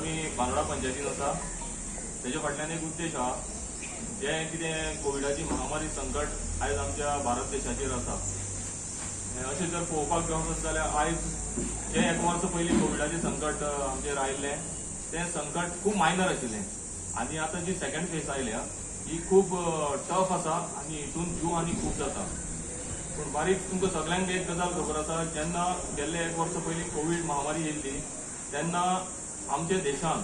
आमी बांदोडा पंचायतीन आसा. तेजे फाटल्यान एक उद्देश आहा, जें कितें कोविडाची महामारी संकट आयज आमच्या भारत देशाचेर आसा. हें अशें जर पळोवपाक वचत जाल्यार आयज जें एक वर्स पयलीं कोविडाचें संकट आमचेर आयिल्लें तें संकट खूब मायनर आशिल्लें आनी आतां जी सेकंड फेज आयल्या ही खूब टफ आसा आनी हितून जीव हानी खूब जाता. पूण बारीक तुमकां सगल्यांक एक गजाल खबर आसा, जेन्ना गेल्ले एक वर्स पयलीं कोवीड महामारी येयल्ली तेन्ना आमच्या देशान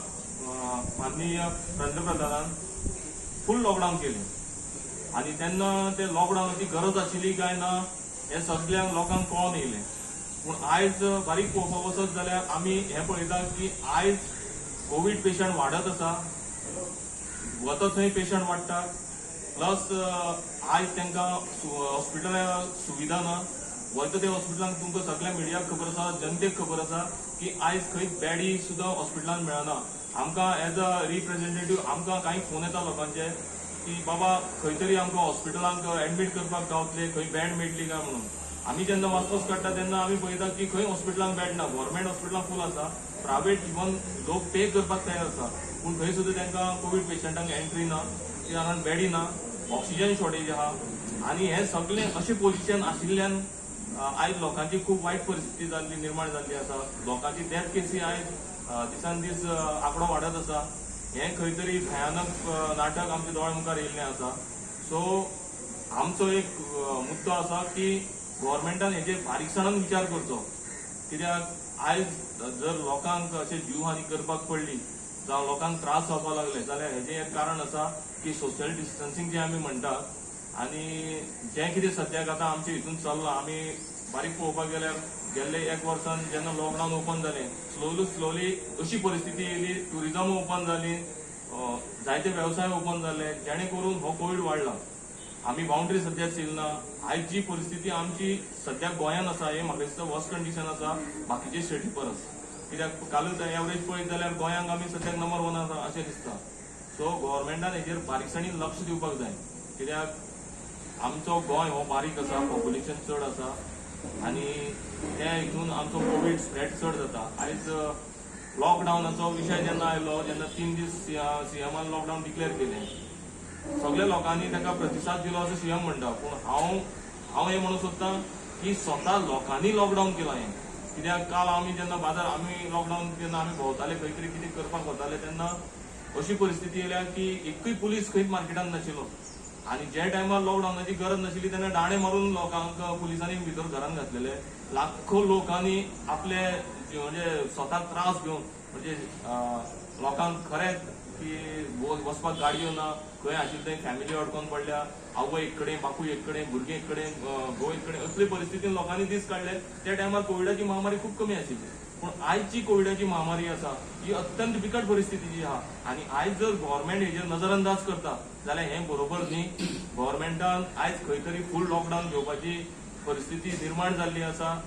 माननीय पंतप्रधानान फूल लॉकडावन केलें आनी तेन्ना ते लॉकडावनाची गरज आशिल्ली काय ना हें सगल्यांक लोकांक कळोन येयलें. पूण आयज बारीक पळोवपाक वचत जाल्यार आमी हें पळयता की आयज कोवीड पेशंट वाडत आसा, वता थंय पेशंट वाडटा, प्लस आयज तांकां हॉस्पिटलां सुविधा ना. वता त्या हॉस्पिटलांत तुमकां सगळ्या मिडियाक खबर आसा, जनतेक खबर आसा की आयज खंय बेडी सुद्दां हॉस्पिटलांत मेळना. आमकां एज अ रिप्रेझेंटेटीव आमकां कांय फोन येता लोकांचे की बाबा खंय तरी आमकां हॉस्पिटलांक एडमीट करपाक गावतले, खंय बेड मेळटली काय म्हणून. आमी जेन्ना वासपूस काडटा तेन्ना आमी पळयता की खंय हॉस्पिटलांक बेड ना. गव्हर्मेंट हॉस्पिटलां फूल आसा, प्रायवेट इवन लोक पे करपाक तयार आसा, पूण थंय सुद्दां तांकां कोवीड पेशंटांक एंट्री ना, कारण बेडी ना, ऑक्सिजन शॉर्टेज आहा. आनी हें सगळें अशें पोझिशन आशिल्ल्यान आयज लोकांची खूब वायट परिस्थिती जाल्ली निर्माण जाल्ली आसा. लोकांची डेथ केसी आयज दिसान दीस आंकडो वाडत आसा. हें खंय तरी भयानक नाटक आमच्या दोळ्या मुखार येयल्लें आसा. सो आमचो एक मुद्दो आसा की गव्हर्मेंटान हेजेर बारीकसाणान विचार करचो, कित्याक आयज जर लोकांक अशें जीवहानी करपाक पडली जावं लोकांक त्रास जावपाक लागले जाल्यार हेजें एक कारण आसा की सोशल डिस्टन्सिंग जें आमी म्हणटात आनी जें कितें सद्याक आतां आमचे हितून चल्लां. आमी बारीक पळोवपाक गेल्यार गेल्ले एक वर्सान जेन्ना लॉकडावन ओपन जालें, स्लोली स्लोली अशी परिस्थिती येयली, ट्युरिजम ओपन जाली, जायते वेवसाय ओपन जाले, जेणे करून हो कोवीड वाडला. आमी बाउंड्री सद्या सील ना. आयज जी परिस्थिती आमची सद्या गोंयांत आसा हे म्हाका दिसता वर्स कंडिशन आसा बाकीचे स्टेटी परस, कित्याक कालूच एवरेज पळयत जाल्यार गोंयांक आमी सद्याक नंबर वन आसा अशें दिसता. सो गव्हर्मेंटान हेजेर बारीकसाणीन लक्ष दिवपाक जाय, कित्याक आमचो गोंय हो बारीक आसा, पॉप्युलेशन चड आसा आनी त्या हितून आमचो कोवीड स्प्रेड चड जाता. आयज लॉकडावनाचो विशय जेन्ना आयलो, जेन्ना 3 दीस सीएमान लॉकडावन डिक्लेअर केलें, सगळ्या लोकांनी ताका प्रतिसाद दिलो असो सीएम म्हणटा. पूण हांव हें म्हणूंक सोदतां की स्वता लोकांनी लॉकडावन केलां हें, कित्याक काल आमी जेन्ना बाजार आमी लॉकडावन जेन्ना आमी भोंवताले, खंय तरी कितें करपाक वताले, तेन्ना अशी परिस्थिती येयल्या की एकूय पुलीस खंयच मार्केटान नाशिल्लो आनी जे टायमार लॉकडावनाची गरज नाशिल्ली तेन्ना दांडे मारून लोकांक पुलिसांनी भितर घरान घातलेले. लाखो लोकांनी आपले म्हणजे स्वताक त्रास घेवन, म्हणजे लोकांक खरेंच की वचपाक गाडयो ना, खंय आशिल्ले थंय फॅमिली अडकोन पडल्या, आवय एक कडेन, बापूय एक कडेन, भुरगीं एक कडेन, घोव एक कडेन, असले परिस्थितीन लोकांनी दीस काडले. त्या टायमार कोविडाची महामारी खूब कमी आशिल्ली, पूण आयज जी कोविडाची महामारी आसा ही अत्यंत बिकट परिस्थितीची आहा आनी आयज जर गव्हर्मेंट हेजेर नजरअंदाज करता जाल्यार हें बरोबर न्ही. गव्हर्मेंटान आयज खंय तरी फूल लॉकडावन घेवपाची परिस्थिती निर्माण जाल्ली आसा.